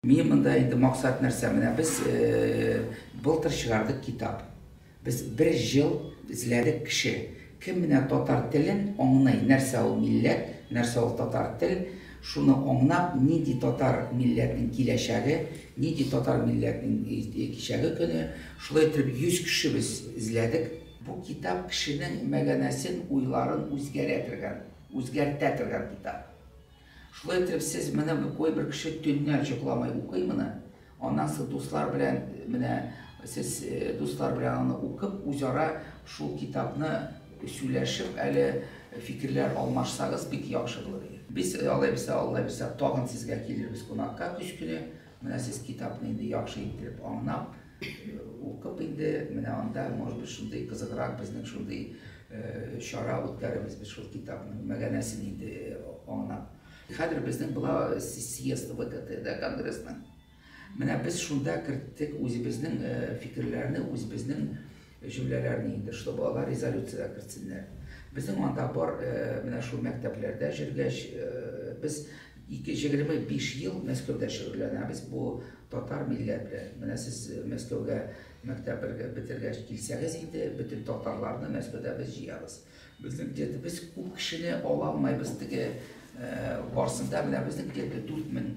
Минем монда инде максат нәрсә? Менә без былтыр чыгардык китап. Без бер ел эзләдек кеше. Кем менә татар телен аңлый, нәрсә ул милләт, нәрсә ул татар тел, шуны аңлап, нинди татар милләтнең киләчәге, нинди татар милләтнең кичәге көне, шулай итеп 100 кеше без эзләдек. Бу китап кешенең мәгәнәсен, уйларын үзгәрә торган, үзгәртә торган китап. Шулай итеп, сез менә кайбер кеше төннәр йокламый укый моны. Аннан соң дуслар белән менә сез дуслар белән аны укып, үзара шул китапны сөйләшеп, әле фикерләр алмашсагыз бик яхшы булыр иде. Без алай булса, Алла бирсә, тагын сезгә килербез кунакка көз көне. Менә сез китапны инде яхшы иттереп аңлап, укып инде, менә анда, может быть, шундый кызыграк безнең шундый чара үткәрербез без шул китапның мәгәнәсен инде аңлап. Хәзер безнең була съезд ВКТ-да, конгрессның. Менә без шунда керттек үзебезнең фикерләрне, үзебезнең җөмләләрне инде, чтобы алар резолюциягә кертсеннәр. Безнең анда бар менә шул мәктәпләрдә йөргәч, без 25 ел Мәскәүдә шөгыльләнәбез бу татар милләт белән. Менә сез Мәскәүгә мәктәп бетергәч килсәгез инде, бөтен татарларны Мәскәүдә без җыябыз. Безнең где-то без күп кешене ала алмайбыз теге барсында, менә безнең где-то 4000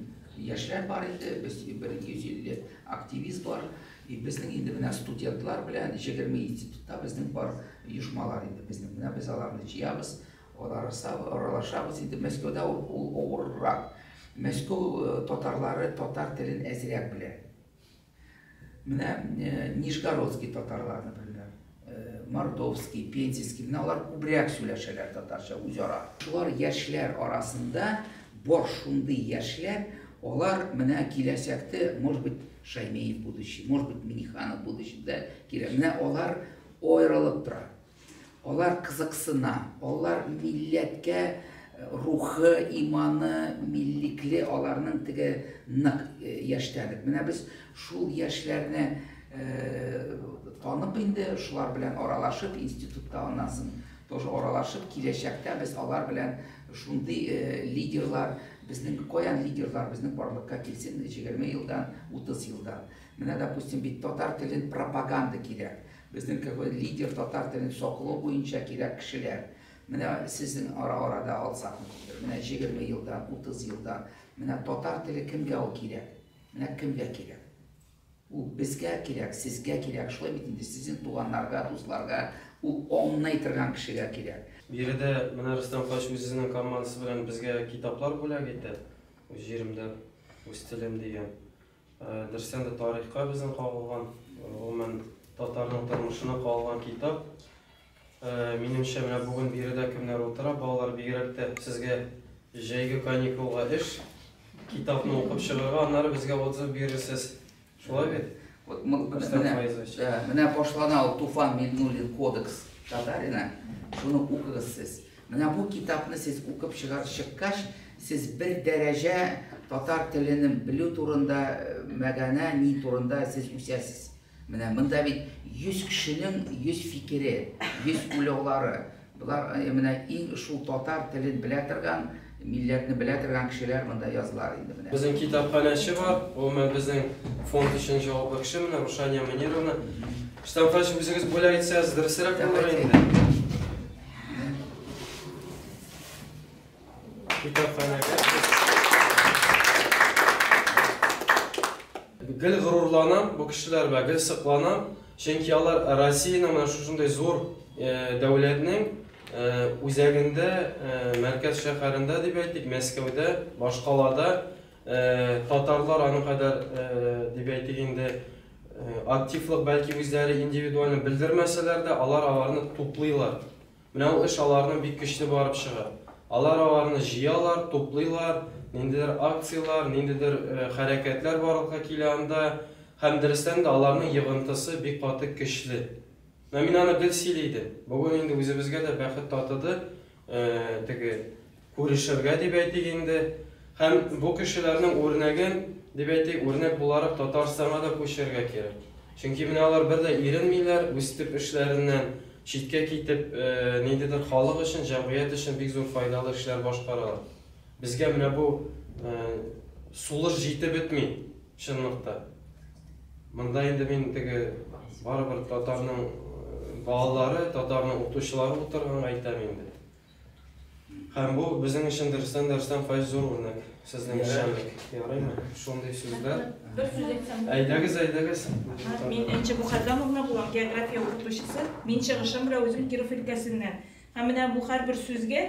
яшьләр бар инде, без бер 150 активист бар. И безнең инде менә студентлар белән 20 институтта безнең бар оешмалар инде безнең. Менә без аларны җыябыз, аралашабыз инде. Мәскәүдә ул авыррак. Мәскәү татарлары татар телен әзрәк белә. Менә Нижегородский татарлар, например, Мордовский, Пензенский, менә алар күбрәк сөйләшәләр татарча үзара. Шулар яшьләр арасында бар шундый яшьләр, алар менә киләчәктә, может быть, Шаймиев будущий, может быть, Миниханов будущий да килә. Менә алар аерылып тора. Алар кызыксына, алар милләткә рухы, иманы, миллекле, аларның теге нык яшьтәлек. Менә без шул яшьләрне танып инде, шулар белән аралашып, институтта аннан соң тоже аралашып, киләчәктә без алар белән шундый лидерлар, безнең каян лидерлар безнең барлыкка килсен 20 елдан, 30 елдан. Менә, допустим, бит татар телен пропаганда кирәк. Безнең какой лидер татар телен саклау буенча кирәк кешеләр. Менә сезнең ара-арада алсак, менә 20 елдан, 30 елдан, менә татар теле кемгә ул кирәк? Менә кемгә кирәк? Ул безгә кирәк, сезгә кирәк, шулай бит инде, сезнең туганнарга, дусларга, ул аңлый торган кешегә кирәк. Биредә менә Рөстәм Хач үзенең командасы белән безгә китаплар бүләк итә. Үз җиремдә, үз телем дигән. Дөрестән дә тарихка безнең кагылган, гомумән татарның тормышына кагылган китап. Минемчә, менә бүген биредә кемнәр утыра, балалар, бигрәк тә сезгә җәйге каникулга эш, китапны укып чыгарга, аннары безгә отзыв бирерсез. Шулай бит? Вот менә башлана ул Туфан Миңнуллин Кодекс татарина. Шуны укыгыз сез. Менә бу китапны сез укып чыгар чыккач, сез бер дәрәҗә татар теленең белү турында, мәгәнә ни турында сез үсәсез. Менә монда бит 100 кешенең 100 фикере, 100 уйлаулары. Болар менә иң шул татар телен белә торган, милләтне белә торган кешеләр монда язылар инде менә. Безнең китапханәче бар, гомумән безнең фонд өчен җаваплы кеше менә Рушания Мөнировна. Рөстәм Хаҗи, үзегез бүләк итсәгез дөресрәк булыр инде. Китапханәгә. Гел горурланам бу кешеләр белән, гел сокланам, чөнки алар Россиянең менә шушындый зур дәүләтнең үзәгендә, мәркәз шәһәрендә дип әйтик, Мәскәүдә, башкалада татарлар аның кадәр дип әйтик инде активлык бәлки үзләре индивидуально белдермәсәләр дә, алар аларны туплыйлар. Менә ул эш аларның бик көчле барып чыга. Алар аларны җыялар, туплыйлар, ниндидер акцияләр, ниндидер хәрәкәтләр барлыкка килә анда. Һәм дөрестән дә аларның йогынтысы бик каты көчле. Менә мин аны гел сөйли идем. Бүген инде үзебезгә дә бәхет татыды, теге күрешергә дип әйтик инде. Һәм бу кешеләрнең үрнәген, дип әйтик, үрнәк буларак Татарстанга да күчерергә кирәк. Чөнки менә алар бер дә иренмиләр, үз төп эшләреннән читкә китеп, ниндидер халык өчен, җәмгыять өчен бик зур файдалы эшләр башкаралар. Безгә менә бу сулыш җитеп бетми. Чынлыкта. Монда инде мин теге барыбер татарның балалары, татарның укытучылары утырганга әйтәм инде. Һәм бу безнең өчен дөрестән дә Рөстәм Фаиз зур үрнәк. Сезнең эшчәнлек. Ярыймы? Шундый сүзләр. Бер сүз әйтсәм. Әйдәгез, әйдәгез. Мин Энҗе Мөхәррәмовна булам, география укытучысы. Мин чыгышым белән үзем Киров өлкәсеннән. Һәм менә бу һәрбер сүзгә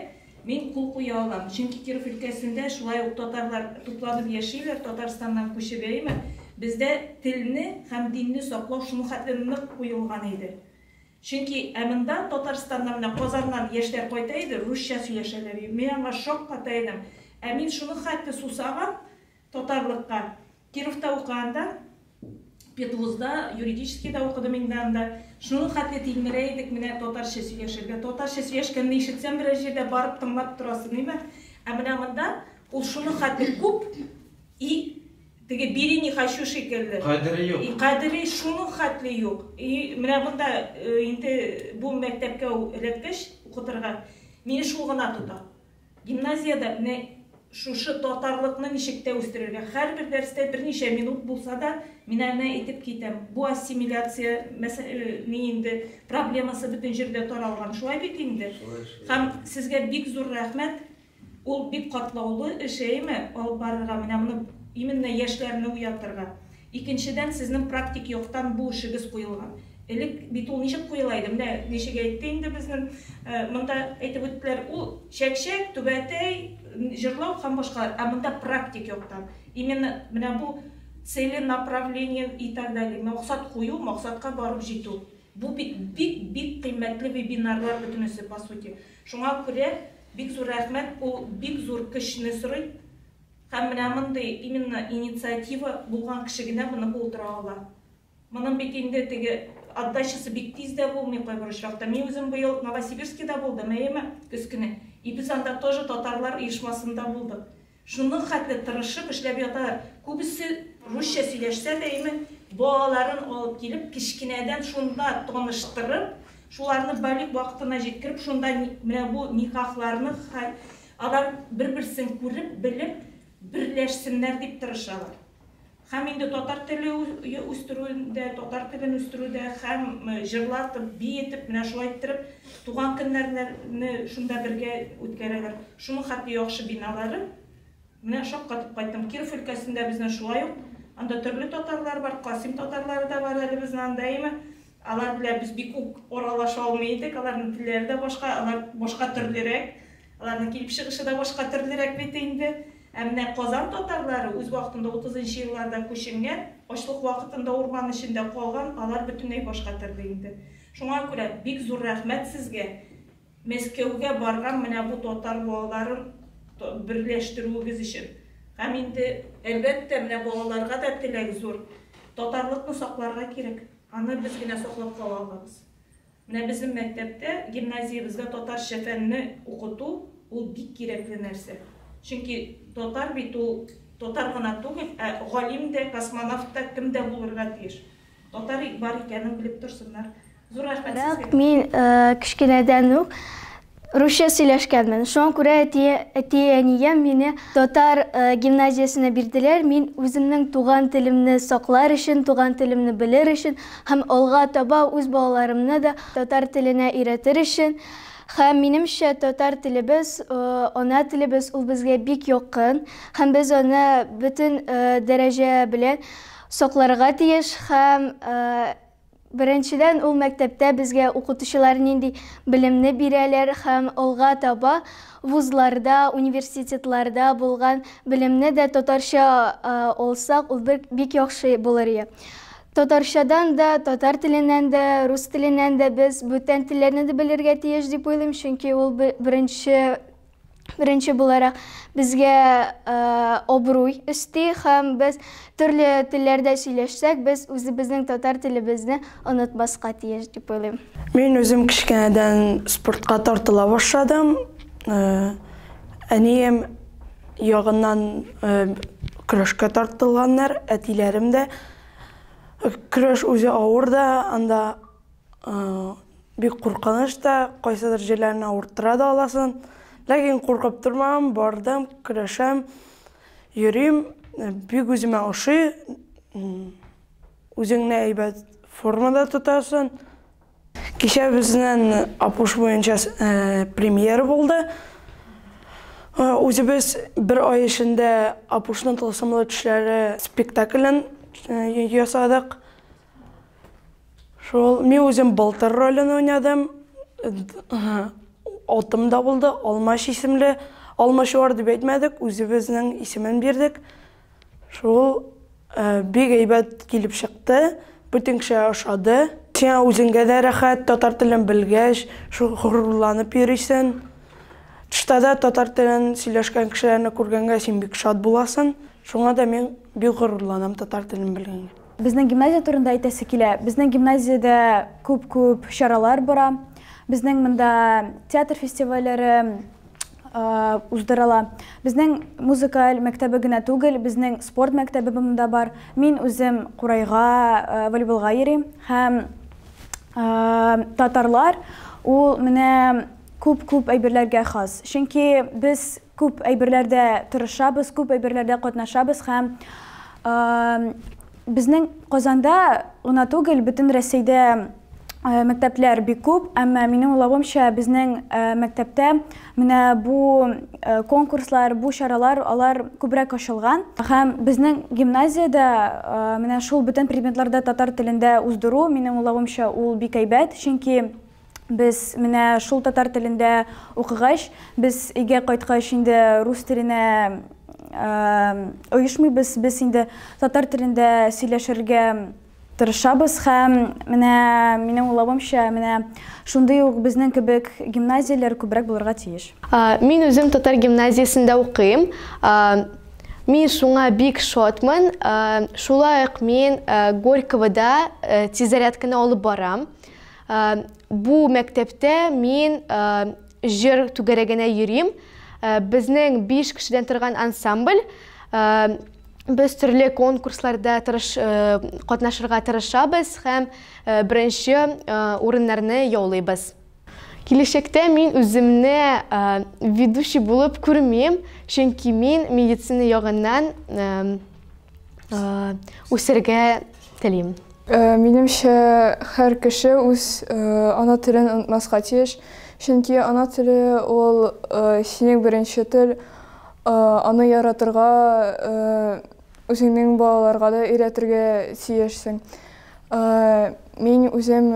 мин кул куя алам. Чөнки Киров өлкәсендә шулай ук татарлар тупланып яшиләр, Татарстаннан күчеп, әйеме? Бездә телне һәм динне саклау шуның хәтле нык куелган иде. Чөнки ә монда Татарстаннан менә Казаннан яшьләр кайта иде, русча сөйләшәләр иде. Мин аңа шакката идем. Ә мин шуның хәтле сусаган татарлыкка. Кировта укыганда, педвузда, юридическийда укыдым инде анда. Шуның хәтле тилмерә идек менә татарча сөйләшергә. Татарча сөйләшкәнне ишетсәм, берәр җирдә барып тыңлап торасың, димә. Ә менә монда ул шуның хәтле күп и теге бери не хочу шикелле. Кадере юк. И кадере шуның хәтле юк. И менә монда инде бу мәктәпкә эләккәч укытырга, мине шул гына тота. Гимназиядә менә шушы татарлыкны ничек тә үстерергә. Һәрбер дәрестә берничә минут булса да, мин әнә әйтеп китәм. Бу ассимиляция ни инде проблемасы бөтен җирдә таралган. Шулай бит инде. Һәм сезгә бик зур рәхмәт. Ул бик катлаулы эш, әйеме, алып барырга, менә моны именно яшьләрне уятырга. Икенчедән, сезнең практик яктан бу эшегез куелган. Элек бит ул ничек куела иде? Менә ничек әйтте инде безнең монда әйтеп үттеләр. Ул чәкчәк, түбәтәй, җырлау һәм башкалар. Ә монда практик яктан. Именно менә бу целенаправление и так далее. Максат кую, максатка барып җитү. Бу бит бик-бик кыйммәтле вебинарлар бөтенесе, по сути. Шуңа күрә бик зур рәхмәт, ул бик зур көчне сорый. Һәм менә мондый именно инициатива булган кеше генә моны булдыра ала. Моның бит инде теге отдачасы бик тиз дә булмый кайбер очракта. Мин үзем быел Новосибирскида булдым, әйеме, көз көне. И без анда тоже татарлар оешмасында булдык. Шуның хәтле тырышып эшләп яталар. Күбесе русча сөйләшсә дә, әйеме, балаларын алып килеп, кечкенәдән шунда таныштырып, шуларны балигъ вакытына җиткереп, шунда менә бу никахларны алар бер-берсен күреп, белеп, берләшсеннәр дип тырышалар. Һәм инде татар теле үстерүдә, татар телен үстерүдә һәм җырлатып, биетеп, менә шулай иттереп, туган көннәрне шунда бергә үткәрәләр. Шуның хәтле яхшы биналары. Менә шаккатып кайттым. Киров өлкәсендә безнең шулай ук. Анда төрле татарлар бар, Касыйм татарлары да бар әле безнең анда, әйеме? Алар белән без бик үк аралаша алмый идек, аларның телләре дә башка, алар башка төрлерәк. Аларның килеп чыгышы да башка төрлерәк бит инде. Ә менә Казан татарлары үз вакытында 30 елларда күченгән, ачлык вакытында урман эчендә калган, алар бөтенләй башка төрле инде. Шуңа күрә бик зур рәхмәт сезгә. Мәскәүгә барган менә бу татар балаларын берләштерүегез өчен. Һәм инде, әлбәттә, менә балаларга да теләк зур. Татарлыкны сакларга кирәк. Аны без генә саклап кала алабыз. Менә безнең мәктәптә, гимназиябездә татарча фәнне укыту ул бик кирәкле нәрсә. Чөнки татар бит ул татар гына түгел, ә галим дә, космонавт та, кем дә булырга тиеш. Татар бар икәнен белеп торсыннар. Зур рәхмәт сезгә. Мин кечкенәдән үк русча сөйләшкәнмен. Шуңа күрә әти-әнием мине татар гимназиясенә бирделәр. Мин үземнең туган телемне саклар өчен, туган телемне белер өчен һәм алга таба үз балаларымны да татар теленә өйрәтер өчен. Һәм минемчә, татар телебез, ана телебез, ул безгә бик якын һәм без аны бөтен дәрәҗә белән сакларга тиеш. Һәм беренчедән, ул мәктәптә безгә укытучылар нинди белемне бирәләр һәм алга таба вузларда, университетларда булган белемне дә татарча алсак, ул бик яхшы булыр иде. Татарчадан да, татар теленнән дә, рус теленнән дә без бүтән телләрне дә белергә тиеш дип уйлыйм, чөнки ул беренче буларак безгә абруй өсти һәм без төрле телләрдә сөйләшсәк, без үзебезнең татар телебезне онытмаска тиеш дип уйлыйм. Мин үзем кечкенәдән спортка тартыла башладым. Әнием ягыннан көрәшкә тартылганнар, әтиләрем дә. Көрәш үзе авыр да, анда бик куркыныч та, кайсыдыр җирләрне авырттыра да аласың. Ләкин куркып тормам, бардым, көрәшәм, йөрим. Бик үземә ошый. Үзеңне әйбәт формада тотасың. Кичә безнең Апуш буенча премьера булды. Үзебез бер ай эчендә Апушның тылсымлы төшләре спектаклен ясадык. Шул мин үзем Былтыр ролен уйнадым. Атым да булды, Алмаш исемле. Алмачуар дип әйтмәдек, үзебезнең исемен бирдек. Шул бик әйбәт килеп чыкты, бөтен кешегә ошады. Сиңа үзеңгә дә рәхәт, татар телен белгәч, шул горурланып йөрисең. Тышта да татар телен сөйләшкән кешеләрне күргәнгә син бик шат буласың. Шуңа да мин бик горурланам татар телен белгәнгә. Безнең гимназия турында әйтәсе килә. Безнең гимназиядә күп-күп чаралар бара. Безнең монда театр фестивальләре уздырыла. Безнең музыкаль мәктәбе генә түгел, безнең спорт мәктәбе монда бар. Мин үзем курайга, волейболга йөрим һәм татарлар ул менә күп-күп әйберләргә хас. Чөнки без күп әйберләрдә тырышабыз, күп әйберләрдә катнашабыз һәм безнең Казанда гына түгел, бөтен Рәсәйдә мәктәпләр бик күп, әмма минем уйлавымча, безнең мәктәптә менә бу конкурслар, бу чаралар, алар күбрәк ачылган. Һәм безнең гимназиядә менә шул бөтен предметларда татар телендә уздыру, минем уйлавымча, ул бик әйбәт, чөнки без менә шул татар телендә укыгач, без өйгә кайткач инде рус теленә оешмыйбыз, без инде татар телендә сөйләшергә тырышабыз һәм менә минем уйлавымча, менә шундый ук безнең кебек гимназияләр күбрәк булырга тиеш. Мин үзем татар гимназиясендә укыйм. Мин шуңа бик шатмын. Шулай ук мин Горьковода тиззарядканы алып барам. Бу мәктәптә мин җыр түгәрәгенә йөрим. Безнең 5 кешедән торган ансамбль. Без төрле конкурсларда тырыш, катнашырга тырышабыз һәм беренче урыннарны яулыйбыз. Киләчәктә мин үземне ведущий булып күрмим, чөнки мин медицина ягыннан үсәргә телим. Минемчә, һәр кеше үз ана телен онытмаска тиеш, чөнки ана теле ул синең беренче тел, аны яратырга, үзеңнең балаларга да өйрәтергә тиешсең. Мин үзем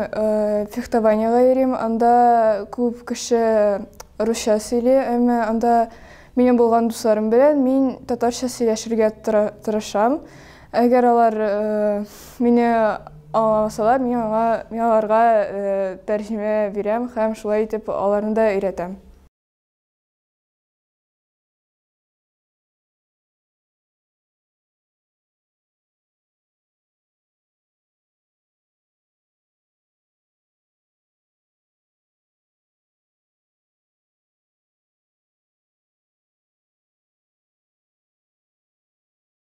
фехтованиега йөрим, анда күп кеше русча сөйли, әмма анда минем булган дусларым белән мин татарча сөйләшергә тырышам. Әгәр алар мине аңламасалар, мин аңа, мин аларга тәрҗемә бирәм һәм шулай итеп аларны да өйрәтәм.